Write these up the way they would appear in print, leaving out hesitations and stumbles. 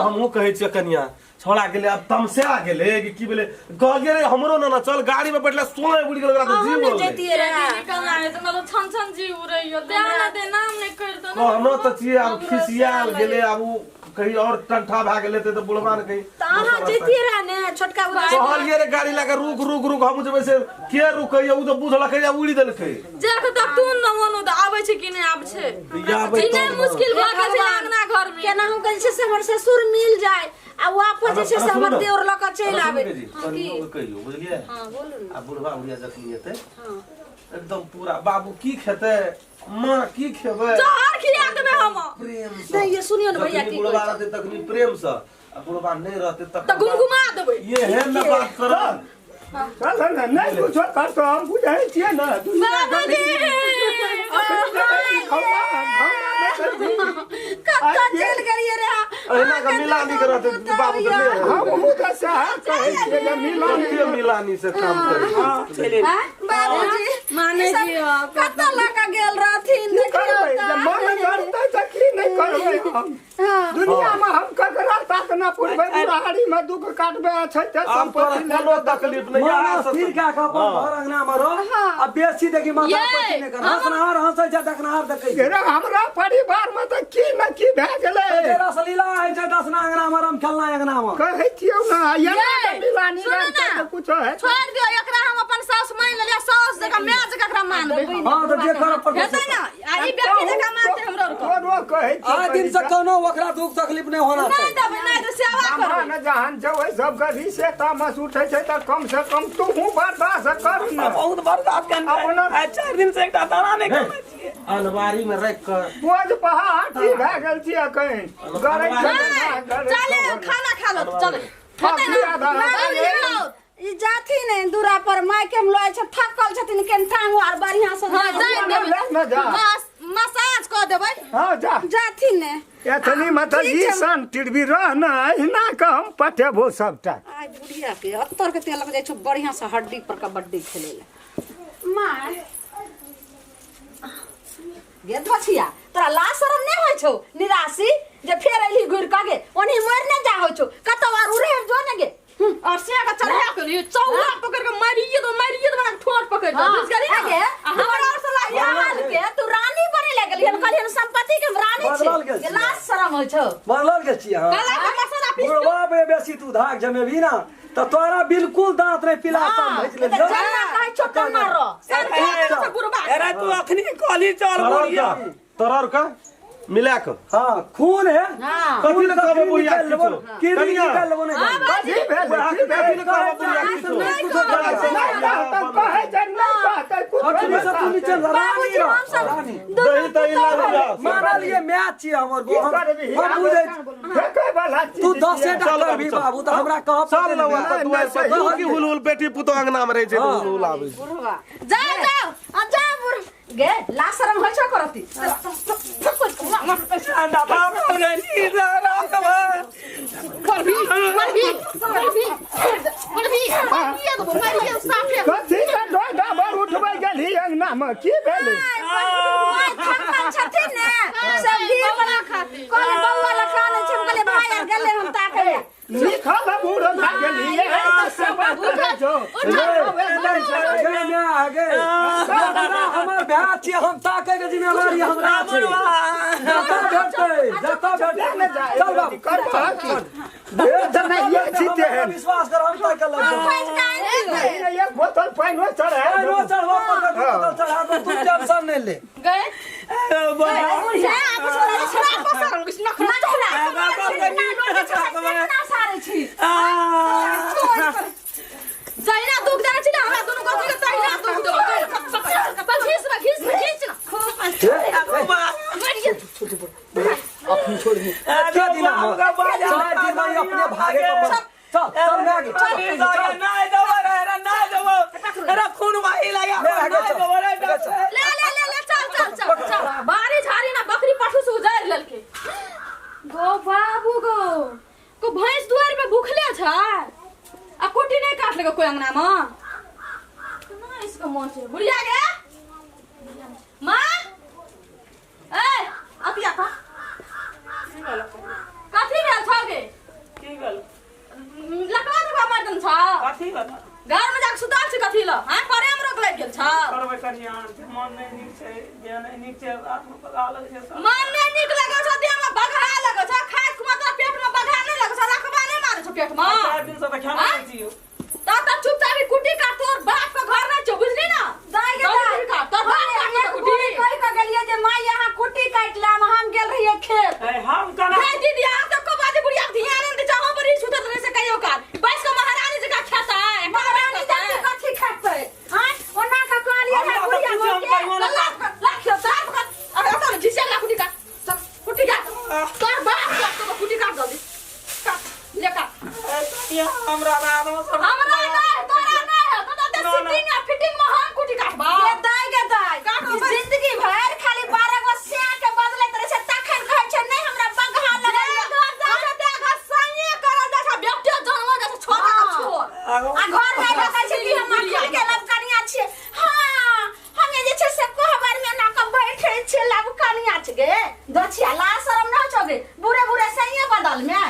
हमहूँ कहै छियै कनिया छोड़ा गेलै आब तमसा गेलै कि की भेलै कहलियै रे हमरो ना ना चल गाड़ी में बैठला सोना उड़ि गेल ओकरा तऽ अहूँ जीव नहि बोललै जैतियै रहे केना हेतै मतलब छन छन जी उड़ैयो ध्यान दे नाम नहि करि दो कहनो तऽ छियै आब खिसियाल गेलै आब ओ कहीं और टंठा भए गेलै तऽ बुढ़वा ने कहीं तऽ अहाँ जैतियै रहे ने छोटका बुढ़वा कहलियै रे गाड़ी लए कऽ रुक रुक रुक हमहूँ जेबै से के रुकैया ओ तऽ बुझलकै आ उड़ि देलकै जाके देखतू न मनु तऽ आबै छै कि नहि आबै छै आबै जीनाइ तब ने। मुश्किल भऽ गेल छै अंगना घर में केनाहु के जे छै से हमर ससुर मिल जाय आ वापस जे छै से हमर देवर लऽ कऽ चलि आबै हँ की कहियौ बुझलियै हँ बोलू ने आ बुढ़वा बुढ़िया जखनी एतै हँ एकदम पूरा बाबू की खेतै माँ की खेबै जहर खिया देबै हम प्रेम से नहीं ये सुनियो ने भैया जखनी की बुढ़वा कहै रहतै तखनी प्रेम से आ बुढ़वा नहीं रहतै तऽ तखन गुमगुमा देबै ये है ना बात करब चल ने नहि कुछो कर तो हम बुझै छियै ने दुनिया बाबूजी कतऽ चलि गेलियै रे अहिना के मिलानी के रहतै बाबू तऽ नहि हमहूँ तऽ सएह कहै छियै जे मिलान के मिलानी से काम करी बाबूजी माने ई सब जी कतऽ लऽ कऽ गेल रहथिन की देखियौ करबै तऽ जे मन जरतै तऽ की नहि करबै हम हँ दुनिया में हम ककरा तक न पुरबै बुढ़ारी में दुख काटबै छै ते आब तोरा संपत्ति कोनो तकलीफ नहीं माना यहाँ से स्थिर कए कऽ अपन घर अंगना मे रह आ बेसी देखी माथा ये, पैसी नहि कर हंसनहार हंसै छै देखनहार देखै छै रे हमरा परिवार में तऽ की न की भए गेलै जे रसलीला होइ छै दसना अंगना मे राम खेलना अंगना मे कहै छियौ ने एना ये, तऽ मिलानी सुनू रहतै ने। तऽ कुछो हेतै छोड़ि दियौ एकरा हम अपन सास मानि लेलियै सास जकाँ माय जकाँ एकरा मानबै हम। हँ तऽ जे करऽ पड़तै हेतै ने आ ई बेटी जकाँ मानतै हमरो आरके कोनो कहै छियौ आइ दिन से कोनो ओकरा दुख तकलीफ नहि होना नहि छै देबै नहि देबै सेवा करबै जहान जहान जब सबके रिसे तामस उठै छै तऽ कम से कम तूहू बर्दाश्त कर ने बहुत बर्दाश्त करना अपना- आइ 4 दिन से एकटा दाना नहि खाइ छियै अलमारी में रख कर बोझ पहाड़ की भए गेल छी अखन गरै नहि चले खाना खा लो चले हेतै ने नहि ई जाथिन ने दूरा पर मायके में लय छै थकल छथिन केन टांग आर बढ़िया से हँ जाय जाय ले देबै ने जा। बस मसाज कऽ देबै हँ जा जाथिन ने एतनी मतलब ठीक ई छै। सन टिरबी रह ने अहिना के हम पटेबो सबटा आइ बुढ़िया के अत्तर के तेल लग जाइ छौ बढ़िया से हड्डी पर कबड्डी खेले ले माय गे धोछिया तोरा लाज शरम नहि होइ छौ निराशी जे फेर अइली घुरि कऽ गे ओनही मरि नहि जा होइ छौ कतौ आर उड़े जो ने गे और से के चढ़ा के लिए चौला पकड़ के मारिए दो मारिए दो बना ठोर पकड़ के बुझ गेली ना गे आ हमरा और से लागिया हाल के तू रानी बने लगली हन कहली हन संपत्ति के हम रानी बदलल छी गेल गे छियै। लाज शरम होइ छौ बदलल के छियै अहाँ गला के मसाला पीस बुढ़वा बे बेसी तू धाक जमेबी ना तऽ तोरा बिल्कुल दांत नहि पिला सब हाँ, भैज ई तऽ लेलियौ जन्ना कहै छौ तन्ना रह सर के गुरबा अरे तू अखनी कहली चल तरर बुढ़िया का तरर का मिला के हाँ खून है हाँ। कथी ले कहबै बुढ़िया निकालि लेबो किछो? किरी कनिया। निकालि लेबो नहि जानी। कथी भेलै की कथी भेलै ले कहबै बुढ़िया किछो? नहि कुछो करै। नहि कहतै कहै छै नहि कहतै कुछो अखनी से तू नीचे रानी बाबूजी रह, हम सब रानी दही तही लाबि जाओ। मानलिए मैच छियै हमर की गो हम करबही हम बुझै छी। फेकै वाला चीज तू दसे टा चल बाबू, करबी चल। बाबू तऽ हमरा कहब सब पड़तै ने लग मैच। दुआरि पर नहि, तू की हुल हुल बेटी पुतोह अंगना में रहै छै तऽ हुल हुल आबै छै बुढ़वा जाओ जाओ आ जा बुढ़ गे लाज शरम होइ छौ करती अंडा बाप रे करबी करबी करबी करबी मारिए देबो मारिए साफे कथी के डोडा बर उठबै गेलही अंगना में की भेलै माय थकल छथिन ने सब गिर बौआ खातिर। कहले बौआ लए कानै छै हम कहलियै भाय आर गेलै हम ताकै लए लिखल बूढ़ भए गेलही एहन तऽ सेवा करै छौ गे माय गे दादा हमर भाय छियै हम ताकै के जिम्मेवारी हमरा छै जतऽ भेटतै जतऽ भेटतै चल बाबू करबह की तऽ नहिये छी तेहन विश्वास कर हम ताकै लग खोजि कऽ आनि दियौ नहि, एक बोतल पानिओ चढ़ा पानिओ चढ़बऽ पड़तै दू बोतल चढ़ा दो तू टेंशन नहि ले गए बुढ़िया आपस में लड़ै छै। पसर नखरा नखरा ना सारै छी जहिना दुख देने छी ने हमरा दुनू गोटी के तहिना दुख देबो बस घीच ना घीच ना घीच ना मारिए अखन छोड़ दी के दिना हम चार दिन में अपने भागे के पड़ चल चल मैं आगे चल चल नहीं देबो रे रे नहीं देबो अरे खून भाई लगा ले आगे नहीं चल। देबो रे आगे चल। ले ले ले ले चल चल चल चल बारी झाड़ी ना बकरी पठू से उजाड़ लेलके गो बाबू गो को भैंस दुआर में भूखले छ आ कुटी नहीं काट लेगा कोई अंगना में ना इसको मन छै बुढ़िया गे माँ ए अतिया का कथी भेल छौ गे कथी वाला घर में जाके सुतल छी कथी ल हां प्रेम रोग लागि गेल छ करबै कनिया मन नहि नीक छै देह नहि नीक छै रात में बगा लगै छै सब। मन नहि नीक लगै छौ देह में बघा लगै छौ खाइत खुमा तोरा पेट में बघा नहि लगै छौ रखबा नहि मारै छौ पेट में 4 दिन से तऽ खाना आँय? नहि छियौ। त त चुपचाप ई कुटी काट तोर बाप के घर नहि छौ बुझली ना दाइ गे जल्दी दाइ। कुटी काट तोर बाप काट एक कुटी बुढ़ी कहि कऽ गेलियै जे माय यहाँ कुट्टी काटि लाम हम गेल रहियै खेत ए, हम केना हे दीदी आ तो को बाजे बुढ़िया के ध्यान नहीं दे चाहो बड़ी सुतल रहे से कहियो काल बैस के महारानी जका खाता है महारानी जाति कथी खेतै आँय ओना कऽ कहलियै हमरा है तऽ बुढ़िया पूछे हम मोके कहियो ना लाखियो साफ कर अरे ओता झिसिया ला कुटी काट सब कुटी काट तोर बाप काट तो कुटी काट जल्दी काट ले काट ए, कनिया हमरा रात में सब हमरा नहीं तोरा नहीं है तो तो ना, ना। सिटिंग आ फिटिंग में हम कुटी काटबा गे दाइ गे दाइ काटो बस। जिंदगी भरि खाली 12 गो सिया के बदलैत रहै छै तखन कहै छै नहि हमरा बगहा लगल लगैया घर जा छै ते घर संगे करल जा छै बेटे जानवर जा छै छोड़ के छोड़ आगो आ घर में आबि कहै छै कि हम अखन के लवकनिया छियै हाँ हमे जे छै से कोहबर में ना के बैठे छियै लवकनिया छै गे दछिया ला शरम न छौ गे बुढ़े बुढ़े सहिए बदल में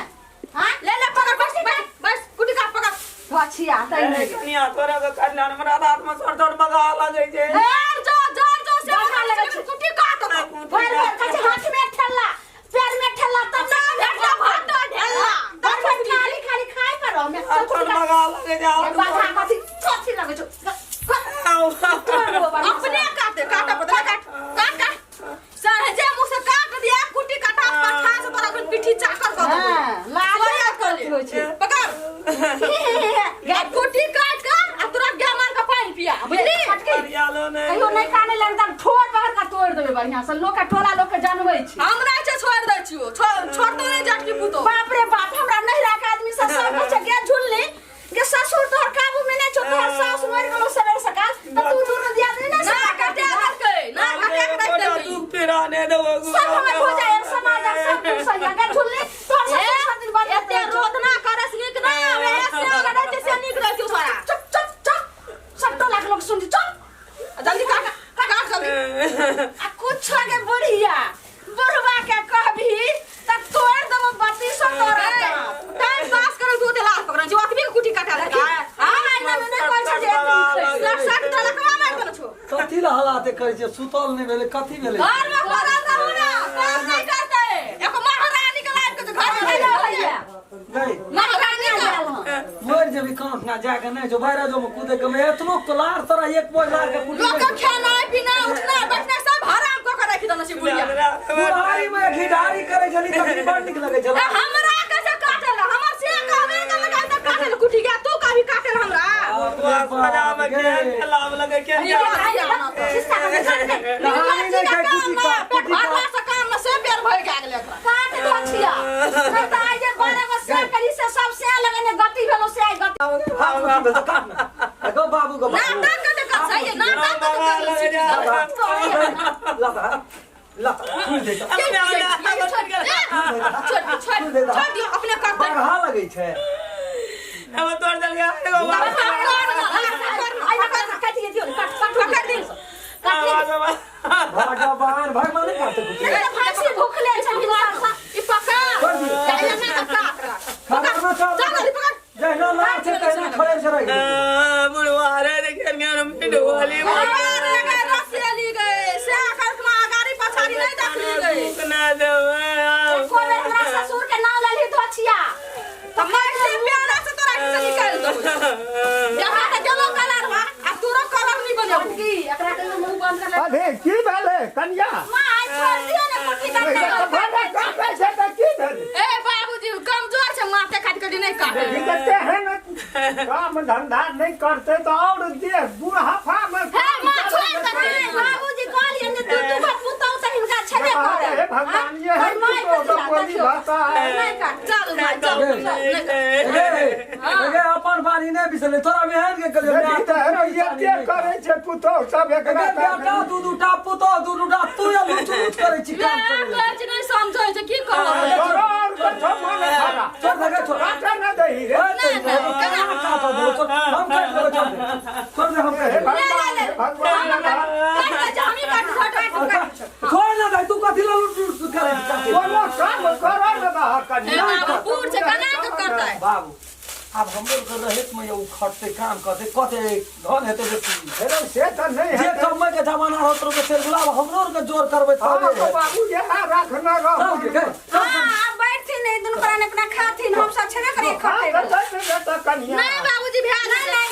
हाँ ले ले पकड़ बस बस बस कुटी काट पकड़ दछिया तै ए, नहि कनिया तोरा के कल्याण हमरा रात में सर सर बगा लगै छै जर जो जर जो से बगा लगै छै। कुटी काट भरि भरि कहै छै हाथ में ठेला पैर में ठेला तब ना ढेला भात ढेला भरि भरि खाली खाली खाय पर रह में सर सर बगा लगै छै ए, बघा कथी कथी लगै छौ अपने काटे काटा पड़तै काट काट काट सहजे मुंह से काट दिया कुटी काटा पठा से तोरा अखन पिठी चाकर कर देबो हाँ, लाज सोया कर ले होइ छै। पकड़ आ कुटी काट के आ तोरा गाय मार के पानि पिया बुझली फटकी हरियालो नहि कहियो नहि काने लगता ठोर पकड़ के तोड़ देबै बढ़िया से लोक के टोला लोक के जानबै छी हमरा छै छोड़ दै छियो छोड़तो नहीं जाट की पुतो बाप रे बाप हमरा नहिरा के आदमी सब सब कुछ गे झुलली गे ससुर तोहर काबू में नहीं छौ तोहर सास मरि गेलो सबेर सकाल त तू दुनू दियादनी नहीं ना सेवा काटे करती के ना काटे के रख देबी दुख पीड़ा नहि देबो सब हमर हो जाए समाज आ सब कुछ सही गे झुलली तोहर ससुर सब दिन बंद एते रोदना करे से नीक ना आवे से रहते से नीक रहती सारा चुप चुप चुप सब टोला के लोग सुन चुप जल्दी काट काट जल्दी आ कुछ के बुढ़िया बुढ़वा के कहबी त तोड़ देबो 32 तोरा दाँत। टाइम पास करल तू देला पकड़ जो आदमी के कुटी काटा लगा हां महीना में नहि कहै छै जे एतनी साठ साठ तोरा लकवा मार देल छो कथी ला हलाते करै छै सुतल नहि भेलै कथी भेलै घर में पड़ल रहू ना काम नहीं करते एको महारानी के लाइफ के घर में खै नहीं होइया नहि महारानी के मरि जेबी कांख ना जाके नहि जो बाहर जो कूदे के एतनो लार तोरा एक बोझ लार के कुटी लोग के खाना पीना उठना बैठना सब हराम क के रख देने छै बुढ़िया बुढ़ारी में घिढारी करै छली तखनी बड़ नीक लगै ए छलै हमरा कैसे काटल हमर से कहबे न लगा त काटल कुटी गया तू कभी काटल हमरा खिस्सा के कहानी नहि छै कुटी काम काट ना पेट कुटी काट भरला से काम ना से पेट भर गेल एकरा काट दो छिया नहि तऽ आइ जे 12 गो से करी से सब से लगने गति भेलो से आइ गति हाथ कुटी भेल तऽ काट ने गो बाबू गो बाबू नाटक के कर सही है नाटक के कर लता लता खुल दे तऽ। छोड़ छोड़ छोड़ दियो अपने करते बगहा लगै छै काटि दियो काट काट पकड़ दी भगवान भगवान नहि काटतै कुटी भैंसी भूखले छै ई पकड़ छोड़ दियौ। जाइए ना काट खाना चल चल जल्दी पकड़ जहिना लार छै तहिना खड़े छै रहि गेलै। अरे गए रस्सी ली गए से आकर के अगाड़ी पछाड़ी नहीं देखली गए एको बेर हमरा ससुर के नाम लेलही तो छिया तो मैं से प्यारा से तोरा से निकाल दो यहाँ के गेलो कलर बा आ तोरो कलर नहीं बनेबो की एकरा के मुंह बंद कर ले अरे की भेलै कनिया मां आइ छोड़ दियो ने कुट्टी काट काटै छै तऽ की भेलै ए बाबूजी कमजोर छै माथे काट के नहीं काटे ई तऽ तेहन काम धंधा नहि करतै तऽ आओर देह बुढ़ापा मे हे मां छोड़ दे बाबूजी कहलियै ने दू दू गो पुतहु तऽ हिनका छेबे करे हे भगवान ये है पुतोह के बोली भाषा है नहि काट चल मां चल चल गे गे अपन बारी नहि बिसरलै तोरा मेहन के कहलियै देखी तऽ हेरो एते करै छै पुतोह सब गे एकरा बेटा दू दूटा पुतोह दू दूटा तू या लुच लुच करै छी काम करै लए। कुछ नहीं समझै छै की कहब तोरो आओर कछो मन खरा छोड़ दे गे छोड़ काटे न दही रे नहीं नहीं काट दो छोड़ हम काट देबै छोड़ दे छोड़ दे हम काट हे देबै। भगवान हे भगवान काट दे हमी काट काट काट छोड़ ना दे तू कथी ला लुच लुच करै छी काटै? कोनो काम करै न दह ए कनिया बाबू बूढ़ छै केना के करतै बाबू आब हमरो के रहेत में उ खटते काम करते कते धन हेतै बेसी। हेलो से तऽ नहि जे हेतै। कमबै के जमाना रहत तो चल गुलाब हमरो के जोर करबै हँ, तबे तो बाबू जे है रखने रह। चल गे, गए, चल। हाँ, आब बैठथिन ई दुनू प्राणी अपना खाथिन, हम सब छेबे करियै हाँ, खटै तऽ बला। चल, चल, चल, कनिया। नहीं बाबूजी भए नहीं, नहीं,